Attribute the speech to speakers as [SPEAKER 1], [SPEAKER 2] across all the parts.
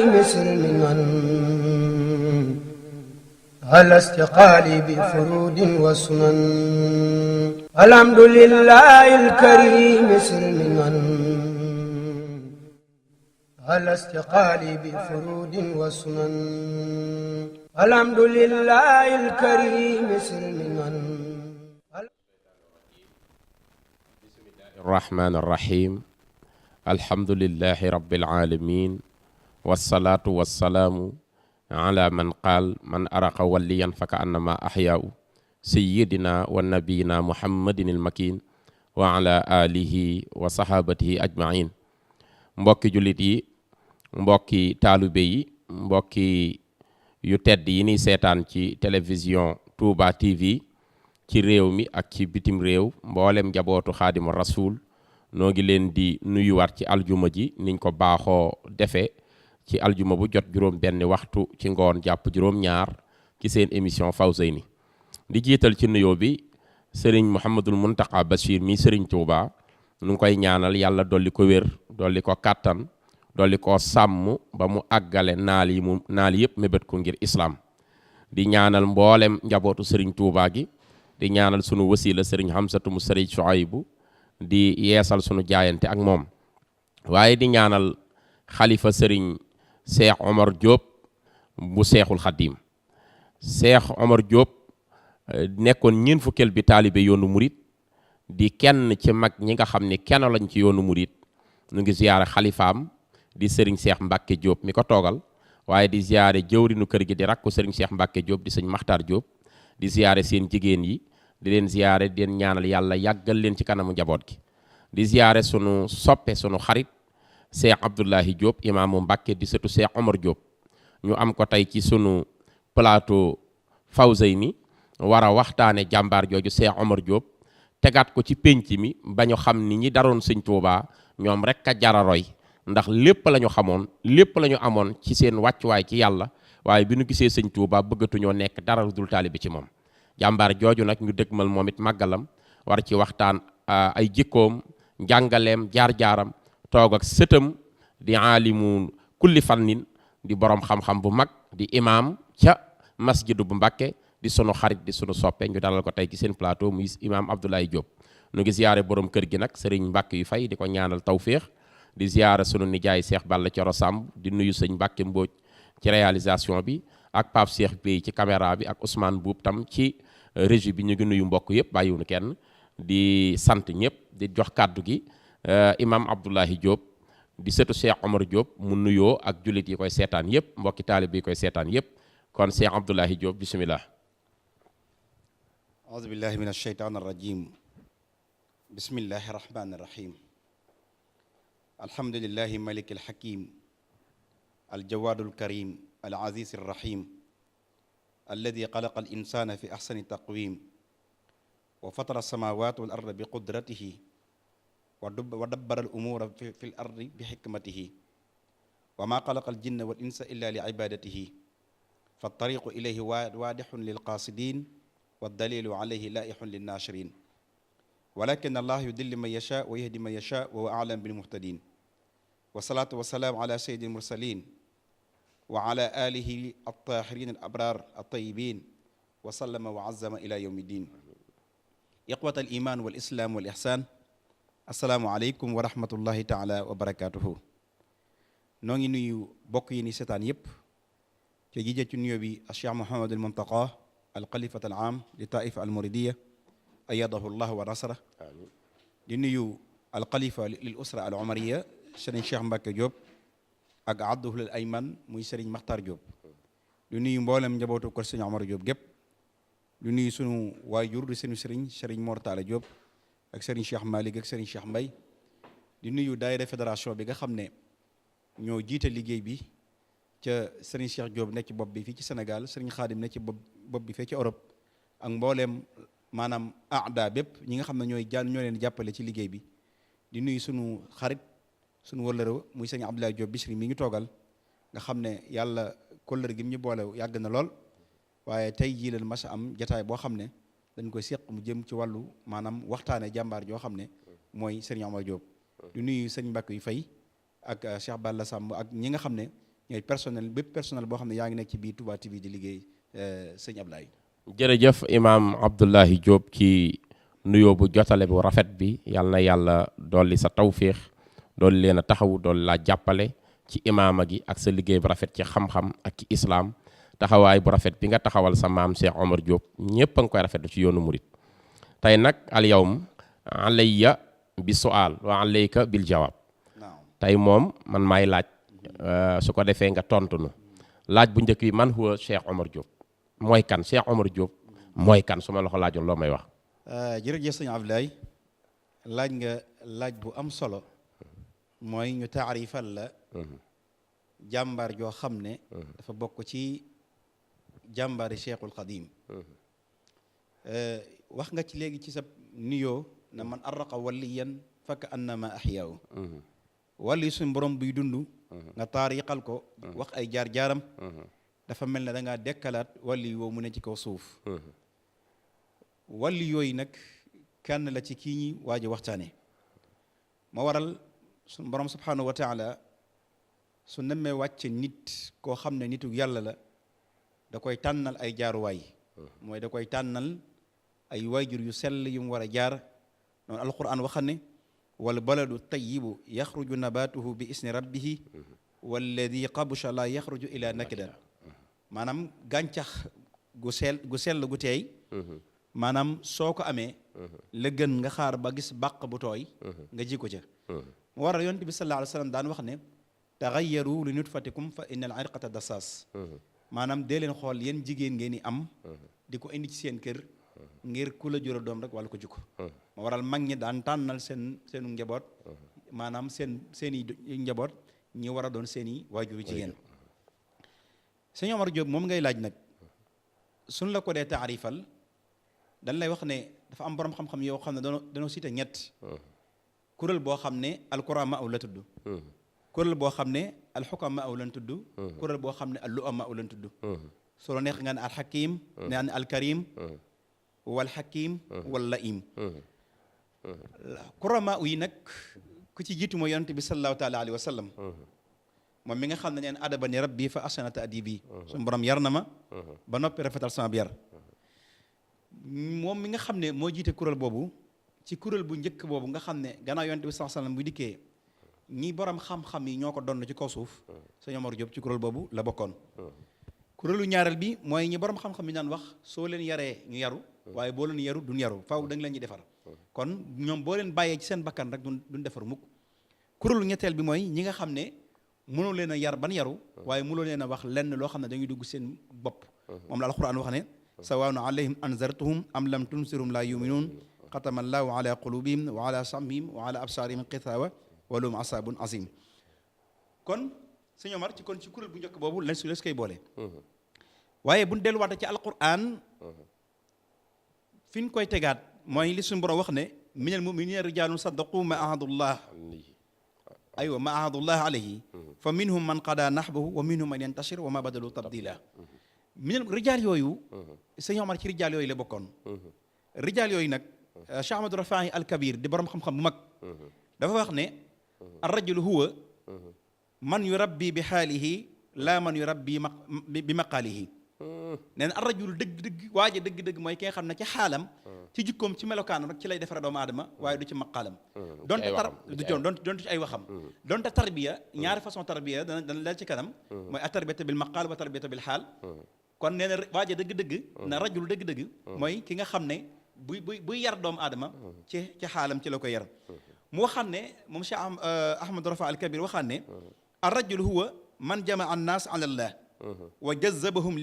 [SPEAKER 1] مصر من على استقالي بفرود وسنن الحمد لله الكريم سلما على استقالي بفرود وسنن الحمد لله الكريم سلما
[SPEAKER 2] الرحمن الرحيم الحمد لله رب العالمين والصلاة والسلام على من قال من أرق وليا فكأنما أحياء سيدنا ونبينا محمد المكين وعلى آله وصحابته أجمعين mbokki jullit yi mbokki taalibe yi mbokki yu tedd yi ni seetaan ci télévision Touba TV ci réew mi ak ci bitim réew mboolem njabootu Xaadimu Rasuul noo ngi leen di nuyuwaat ci aljuma ji niñ ko baaxoo defee ci aljuma bu jot juróom benn waxtu ci ngoon jàpp juróom ñaar ci seen émission Fawzeyni di jiital ci nuyoo bi sëriñ Mouhamadul Muntaqa Bachir mi sëriñ Touba nu ngi koy ñaanal yàlla dolli ko wér dolli ko kàttan dolli ko sàmm ba mu àggale naal yëpp mébét ko ngir islam di ñaanal mboolem njabootu sëriñ Touba gi di ñaanal sunu wasila sëriñ Hamsatu mu sëriñ Shuaybu di yeesal sunu jaayante ak moom waaye di ñaanal xalifa sëriñ Cheikh Omar Diop bu Seexul Xaddim Cheikh Omar Diop nekkoon ñeent fukkeel bi taalibe yoonu murit di kenn ci mag ñi nga xam ne kenn lañ ci yoonu murit ñu ngi ziyaare xalifaam di sëriñ Cheikh Mbacke Diop mi ko toogal waaye di ziyaare jëwrinu kër gi di rakku sëriñ Cheikh Mbacke Diop di sëñ Maxtaar Diop di ziyaare seen jigéen yi di leen ziyaare di leen ñaanal yàlla yàggal leen ci kanamu njaboot gi di ziyaare sunu soppe sunu xarit Cheikh Abdoulahi Diop imaamu Mbacke di sëtu Cheikh Omar Diop ñu am ko tey ci sunu plateau Fawzeyni war a waxtaane jàmbaar jooju Cheikh Omar Diop tegaat ko ci pénc mi ba ñu xam ni ñi daroon sëñ Touba ñoom rek a jara roy ndax lépp la ñu xamoon lépp la ñu amoon ci seen wàccuwaay ci yàlla waaye bi ñu gisee sëñ Touba bëggatuñoo nekk dara dul taalibe ci moom jàmbaar jooju nag ñu dëgmal moom it màggalam war ci waxtaan ay jikkoom njàngaleem jaar-jaaram toog ak sëtam di aalimu kulli fannin di borom xam-xam bu mag di imaam ca masjidu bu Mbàkke di sunu xarit di sunu soppe ñu dalal ko tey ci seen plateau muy imaam Abdoulaye Diop nu ngi ziyaare borom kër gi nag sëriñ Mbàkke yu fay di ko ñaanal tawféex di ziyaare sunu nijaay Cheikh Balla Coro Samb di nuyu sëñ Mbàkke Mbóoj ci réalisation bi ak Pape Cheikh Bey ci caméra bi ak Ousmane Boub tam ci régie bi ñu ngi nuyu mbokk yëpp bàyyiwuñu kenn di sant ñëpp di jox kàddu gi imam Abdoulaye Diop di sëtu Cheikh Omar Diop mu nuyoo ak jullit yi koy seetaan yëpp mbokki taalib yi koy seetaan yëpp kon Cheikh Abdoulaye Diop bismillah
[SPEAKER 3] أعوذ بالله من الشيطان الرجيم بسم الله الرحمن الرحيم الحمد لله ملك الحكيم الجواد الكريم العزيز الرحيم الذي خلق الإنسان في أحسن تقويم وفطر السماوات والأرض بقدرته ودبر الأمور في الأرض بحكمته وما خلق الجن والإنس إلا لعبادته فالطريق إليه واضح للقاصدين والدليل عليه لائح للناشرين ولكن الله يضل من يشاء ويهدي من يشاء وهو أعلم بالمهتدين والصلاة والسلام على سيد المرسلين وعلى آله الطاهرين الأبرار الطيبين وسلم وعزم إلى يوم الدين إخوة الإيمان والإسلام والإحسان السلام عليكم ورحمة الله تعالى وبركاته نوغي نيو بوك يي ني سيتان ييب تي جيجي تي نيو بي الشيخ محمد المنتقى الخليفة العام لطائفة المريدية أيده الله ونصره di nuyu alxalifa lil usra al omariya sëriñ Cheikh Mbacke Diop ak abduhul ayman muy sëriñ Makhtar Diop di nuyu mboolem njabootu kër sëriñ Omar Diop gépp di nuyu sunu waajur di sunu sëriñ Mortala Diop ak sëriñ Cheikh Malick ak sëriñ Cheikh Mbay di nuyu daayira fédération bi nga xam ne ñoo jiite liggéey bi ca sëriñ Cheikh Diop nekk ci bopp bi fii ci Sénégal sëriñ Xaadim nekk ci bopp bi fii ci Europe ak mbooleem maanaam aada bépp ñi nga xam ne ñoo leen jàppale ci liggéey bi di nuyu sunu xarit sunu wëllëre muy sëñ Abdoulaye Diop Bichri mi ngi toogal nga xam ne yàlla kóllëre gi mu ñu boole yàgg na lool waaye tey jii leen mas a am jataay boo xam ne dañ koy seq mu jëm ci wàllu maanaam waxtaane jàmbaar joo xam ne mooy sëriñ Omar Diop di nuyu sëñ Mbacke yu fay ak Cheikh Balla Samb ak ñi nga xam ne ñooy personnel bépp personnel boo xam ne yaa ngi nekk ci biir Touba TV di liggéey sëñ Ablaye.
[SPEAKER 2] jërëjëf imaam Abdoulaye Diop ci nuyoo bu jotale bu rafet bi yal na yàlla dolli sa tawféex dolli leen a taxawu dolli laa jàppale ci imaama gi ak sa liggéey bu rafet ci xam-xam ak ci islaam taxawaay bu rafet bi nga taxawal sa maam Cheikh Omar Diop ñëpp a ngi koy rafetlu ci yoonu murit tey nag al yawm alayya bi su'aal wa alayka bil jawaab tey moom man maay laaj su ko defee nga tontu nu laaj bu njëkk bi man huwa Cheikh Omar Diop mooy kan Cheikh Omar Diop mooy kan su ma la ko laajoon loo may wax.
[SPEAKER 3] jërëjëf sëñ Abdoulaye laaj nga laaj bu am solo mooy ñu taarifal la jàmbaar joo xam ne dafa bokk ci jàmbaari Cheikhul Xadim wax nga ci léegi ci sa nuyoo na man arraqa waliyan fakka annama ahyaahu wali suñ borom buy dund nga taariqal ko wax ay jaar-jaaram dafa mel ne da ngaa dekkalaat wali woo mu ne ci kaw suuf wali yooyu nag kenn la ci kii ñi waaj a waxtaane ma waral suñ borom subhanahu wa taala su nemmee wàcce nit koo xam ne nitu yàlla la da koy tànnal ay jaaruwaay mooy da koy tànnal ay waajur yu sell yu mu war a jaar noonu alquran waxa ne wal baladu tayyibu yaxruju nabatuhu bi isni rabbihi walladi qabusha la yaxruju ila nakda maanaam gàncax gu sell gu teey maanaam soo ko amee la gën nga xaar ba gis bàq bu tooy nga ji ko ca mu waral yonent bi sallallahu alayhi wa sallam daan wax ne taxayyaru li nutfatikum fa inna al irqata dasaas maanaam dee leen xool yéen jigéen ngeen di am di ko indi ci seen kër ngir ku la jural doom rek wala ko jukko ma waral mag ñi daan tànnal seenu njaboot maanaam seeni njaboot ñi war a doon seeni waajur jigéen sëñ Omar Diop moom ngay laaj nag suñ la ko dee taarifal dañ lay wax ne dafa am borom xam-xam yoo xam ne dañoo cité ñett kuréel boo xam ne alkurama aw la tudd kuréel boo xam ne alxukama aw lan tudd kuréel boo xam ne alluama aw lan tudd soo neex nga ne alxakim ne ne alkarim wal xakim wal laim kurama yi nag ku ci jiitu mooy yonent bi sallallahu taala alayhi wa sallam moom mi nga xam ne neen adabani rabbi fa ahsana ta'dibi suñu borom yar na ma ba noppi rafetal sama bi yar moom mi nga xam ne moo jiite kuréel boobu ci kuréel bu njëkk boobu nga xam ne gannaaw yonent bi sallallahu alayhi wa sallam bu dikkee ñi borom xam-xam yi ñoo ko donn ci kaw suuf sëñ Omar Diop ci kuréel boobu la bokkoon kuréelu ñaareel bi mooy ñi borom xam-xam yi daan wax soo leen yaree ñu yaru waaye boo leen yaru duñ yaru faaw da nga leen ñi defar kon ñoom boo leen bàyyee ci seen bakkan rek duñ defar mukk kuréelu ñetteel bi mooy ñi nga xam ne mënoo leen a yar ban yaru waaye mënoo leen a wax lenn loo xam ne dañuy dugg seen bopp moom la alquran wax ne sawaa'un alayhim anzartuhum am lam tunsirum la yuminuun xatama allahu ala qulubihim wa ala sam'ihim wa ala absaarihim qisawa wa lahum asaabun azim kon sëñ Omar ci kuréel bu njëkk boobu lañ su koy boole waaye buñ delluwaate ci alquran fi ñu koy tegaat mooy li suñu borom wax ne minal mu'minina rijaalun saddaqu ma ahadullah aywa ma ahadullah alayhi fa minhum man qada nahbahu wa minhum man yantashir wa ma badalu tabdila minal rijaal yooyu sëñ Omar ci rijaal yooyu la bokkoon rijaal yooyu nag Cheikh Ahmadou Rafahi al Kabir di borom xam-xam bu mag dafa wax ne ar-rajulu huwa man yurabbi bi xaalihi laa man yurabbi bi maqaalihi nee na ar-rajulu dëgg-dëgg waaje dëgg-dëgg mooy ki nga xam ne ci xaalam ci jikkoom ci melokaanam rek ci lay defare doomu aadama waaye du ci maqaalam donte ci ay waxam donte tarbiya ñaari façon tarbiya dana leer ci kanam mooy a tarbiyata bil maqaal wa tarbiyata bil xaal kon nee na waaje dëgg-dëgg na rajulu dëgg-dëgg mooy ki nga xam ne buy yar doomu aadama ci xaalam ci la ko yar mu waxaan ne moom Cheikh Ahmadou Rafa al Kabir waxaan ne ar-rajulu huwa man jamaa an-naas ala Allah wa jazabahum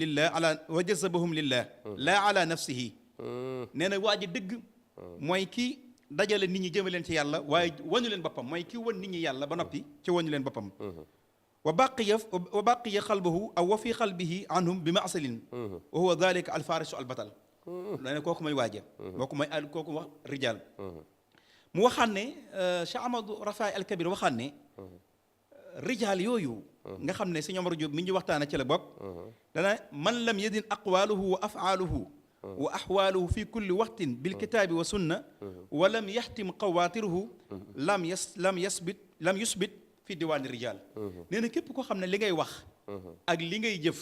[SPEAKER 3] lillah laa ala nafsihi nee na waa ji dëgg mooy kii dajale nit ñi jëme leen ci yàlla waaye wañu leen boppam mooy kii wan nit ñi yàlla ba noppi ci wañu leen boppam wa baqiya qalbuhu aw wa fi qalbihi anhum bi ma'salin wa huwa dhalika al-farisu al-batal nee na kooku mooy waaje kooku wax rijaal mu waxaan ne Cheikh Amadou Rafaay al Kabir waxaan ne rijaal yooyu nga xam ne sëñ Omar Diop mi ñu waxtaana ci la bokk dana man lam yadin aqwaluhu wa afaaluhu wa ahwaluhu fi kulli waqtin bil kitaabi wa sunna wa lam yaxtim qawaatiruhu lam yusbit fi diwaani rijaal nee na képp koo xam ne li ngay wax ak li ngay jëf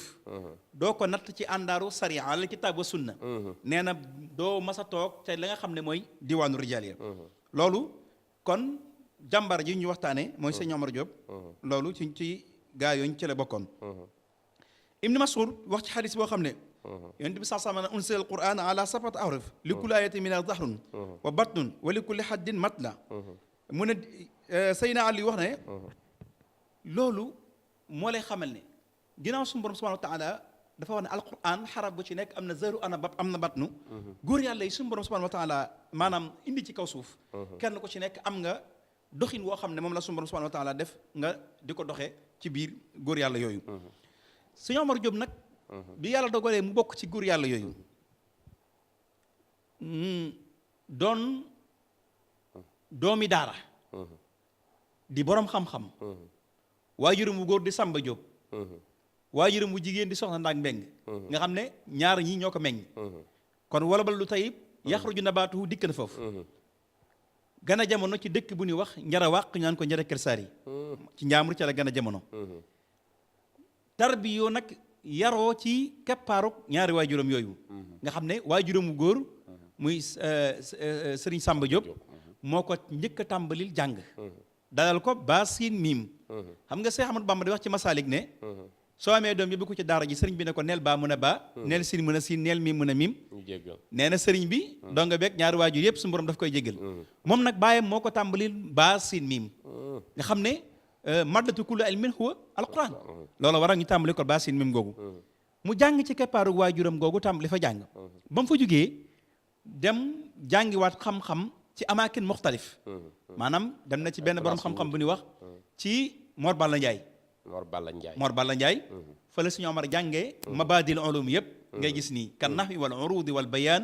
[SPEAKER 3] doo ko natt ci àndaaru sariya al kitaab wa sunna nee na doo mas a toog te la nga xam ne mooy diwaanu rijaal ya loolu kon jàmbar ji ñu waxtaane mooy sëñ Omar Diop loolu ci gaa yooñ ci la bokkoon Ibn Mas'ud wax ci xadis boo xam ne yonent bi sax sama unzila al-Qur'an ala sab'ati ahruf li kulli ayatin minha zahrun wa batnun wa li kulli haddin matla mu ne Seydina Ali wax ne loolu moo lay xamal ne ginnaaw suñu borom subhanahu wa taala dafa wax ne alquran xarab bu ci nekk am na zëru am na batnu góor yàlla yi suñu borom subhanahu wa taala maanaam indi ci kaw suuf kenn ku ci nekk am nga doxin woo xam ne moom la suñu borom subhanahu wa taala def nga di ko doxee ci biir góor yàlla yooyu sëñ Omar Diop nag bi yàlla dogalee mu bokk ci góor yàlla yooyu doon doomi daara di borom xam-xam waajuram bu góor di Samba Diop waajuram bu jigéen di soxna Ndaak Mbeng nga xam ne ñaar ñi ñoo ko meññ kon wala bal lu tayib yaxruju nabaatuhu dikk na foofu gën a jamono ci dëkk bu ñuy wax njara wàq ñu naan ko njara kersaari ci njaamur ca la gën a jamono tarbiyoo nag yaroo ci keppaaruk ñaari waajuram yooyu nga xam ne waajuram bu góor muy Sëriñ Samba Diop moo ko njëkk a tàmbalil jàng dalal ko ba siin miim xam nga Seex Ahmadu Bamba di wax ci Masaalik ne soo amee doom yóbbu ko ci daara ji sëriñ bi ne ko neel baa mën a baa neel siin mën a siin neel miim mën a miim nee na sëriñ bi donga beeg ñaari waajur yëpp suñu borom daf koy jéggal moom nag baayam moo ko tàmbalil baa siin miim nga xam ne maddatu kulli ilmin huwa alquran loolu waral ñu tàmbali ko baa siin miim googu mu jàng ci keppaaru waajuram googu tàmbali fa jàng ba mu fa jógee dem jàngiwaat xam-xam ci amaakin muxtalif maanaam dem na ci benn borom xam-xam bu ñuy wax ci Mor Balla Ndiaye Mor Balla Ndiaye fa la Sëñ Omar jàngee mabadil ulum yëpp ngay gis nii kan nahwi wal urudi wal bayaan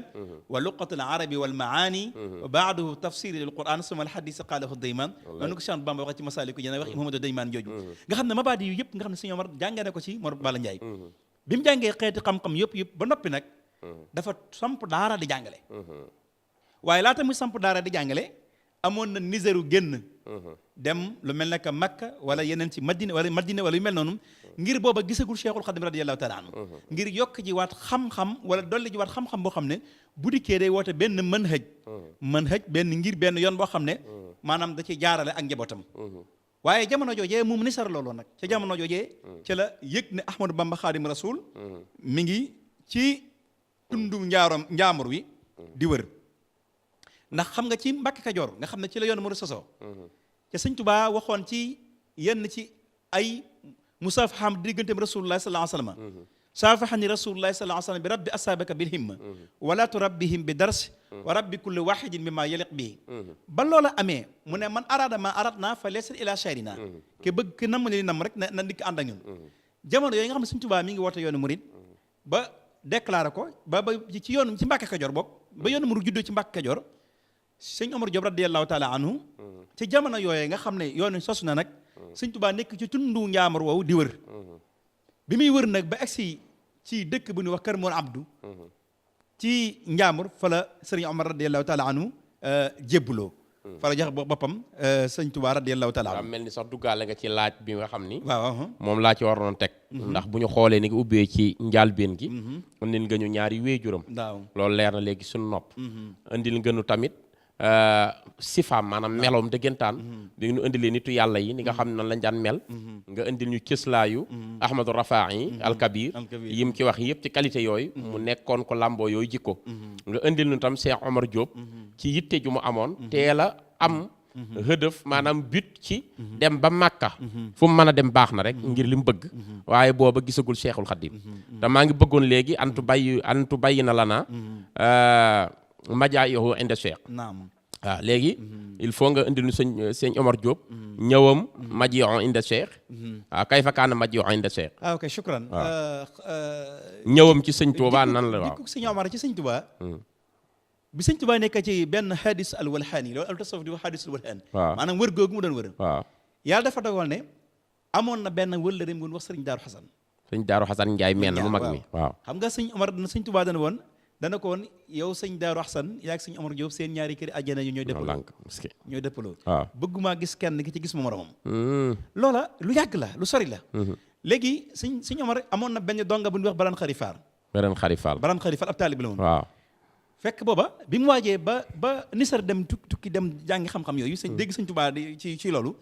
[SPEAKER 3] wa luqat al arabi wal maani wa baaduhu tafsiri lil quran suma al hadis qaalahu dayman noonu ko Cheikh Bamba waxee ci Masaliku Jinaan wax Muhammadu Dayman jooju nga xam ne mabadi yu yëpp nga xam ne Sëñ Omar jàngee na ko ci Mor Balla Ndiaye bi mu jàngee xeeti xam-xam yëpp ba noppi nag dafa samp daara di jàngale waaye laata muy samp daara di jàngale amoon na niseru génn dem lu mel ne que Makka wala yeneen ci Madina wala yu mel noonu ngir booba gisagul Cheikhul Khadim radiyallahu taala anhu ngir yokk ji waat xam-xam wala dolli ji waat xam-xam boo xam ne bu dikkee day woote benn manhaj benn ngir benn yoon boo xam ne maanaam da ci jaarale ak njabootam waaye jamono joojee moom nisar looloo nag ca jamono joojee ca la yëg ne Ahmadou Bamba Khadim Rasoul mi ngi ci tundu njaamur wi di wër ndax xam nga ci Mbàkke Kajoor nga xam ne ci la yoon mu sosoo ca Sëñ Tuubaa waxoon ci yenn ci ay musaafaxam digganteem rasulullahi sallallahu alayhi wa sallam saafaxani rasulullahi sallallahu alayhi wa sallam bi rabbi asaabaka bil himma wala turabbihim bi dars wa rabbi kulli waxidin mimma yaliq bihi ba loola amee mu ne man araada ma aradna fa laysa ila shayrina ke bëgg ki namm li nam rek na ndikk ànd ak ñun jamono yooyu nga xam ne Sëñ Tuubaa mi ngi woote yoonu murid ba déclaré ko ba ci yoonu ci Mbàkke Kajoor bokk ba yoonu murid juddoo ci Mbàkke Kajoor Sëñ Omar Diop radiyallahu taala anhu ci jamono yooyee nga xam ne yoonu sosu na nag Sëñ Tuubaa nekk ci tundu njaamur woowu di wër bi muy wër nag ba agsi ci dëkk bu ñuy wax Kër Mor Abdou ci njaamur fa la Sëriñ Omar radiyallahu taala anhu jébbuloo fa la jox boppam Sëñ Tuubaa radiyallahu taala anhu
[SPEAKER 2] mel ni sax duggaale nga ci laaj bi nga xam ni
[SPEAKER 3] waaw
[SPEAKER 2] moom laa ci waroon teg ndax bu ñu xoolee ni nga ubbee ci njaalbeen gi indil nga ñu ñaari wéejuram
[SPEAKER 3] waaw
[SPEAKER 2] loolu leer na léegi suñu nopp indil nga ñu tamit sifaam maanaam meloom dëggantaan di ñu indilee nitu yàlla yi ni nga xam ne noonu lañ daan mel nga indil ñu cëslaayu Ahmadou Rafahi al-Kabir yim ci wax yëpp ci qualité yooyu mu nekkoon ko lamboo yooyu jikko nga indil ñu tam Cheikh Omar Diop ci yitte ju mu amoon teel a am hëdëf maanaam but ci dem ba Makka fu mu mën a dem baax na rek ngir li mu bëgg waaye booba gisagul Cheikhul Khadim te maa ngi bëggoon léegi antu bayyi na lana majaayihu inda Cheikh
[SPEAKER 3] naam
[SPEAKER 2] waaw léegi il faut nga indil ñu sëñ Omar Diop ñëwam majaayihu inda Cheikh waaw kayfa kaana majaayihu inda Cheikh
[SPEAKER 3] ok shukran
[SPEAKER 2] ñëwam ci sëñ Touba nan la waaw
[SPEAKER 3] dikku sëñ Omar ci sëñ Touba bi sëñ Touba nekk ci benn hadis al walhaani loolu al tasawuf di wax hadis al walhaan maanaam wër googu mu doon wër
[SPEAKER 2] waaw
[SPEAKER 3] yàlla dafa dogal ne amoon na benn wëllëre mu wax sëriñ Daaru Xasan
[SPEAKER 2] sëñ Daaru Xasan Njaay menn mu mag mi waaw
[SPEAKER 3] xam nga sëñ Omar sëñ Touba dana ko woon yow sëñ Daaru Xasan yaa ak sëñ Omar Diop seen ñaari kër àjjana yu ñooy dëppaloo
[SPEAKER 2] waaw
[SPEAKER 3] bëgguma gis kenn ki ci gis ma moromam loola lu yàgg la lu sori la léegi sëñ Omar amoon na benn donga bu ñuy wax Baran Xarifaal.
[SPEAKER 2] Baran Xarifaal.
[SPEAKER 3] Baran Xarifaal ab taalib la woon.
[SPEAKER 2] waaw.
[SPEAKER 3] fekk booba bi mu waajee ba nisar dem tukki dem jàngi xam-xam yooyu. dégg sëñ Tuubaa ci loolu.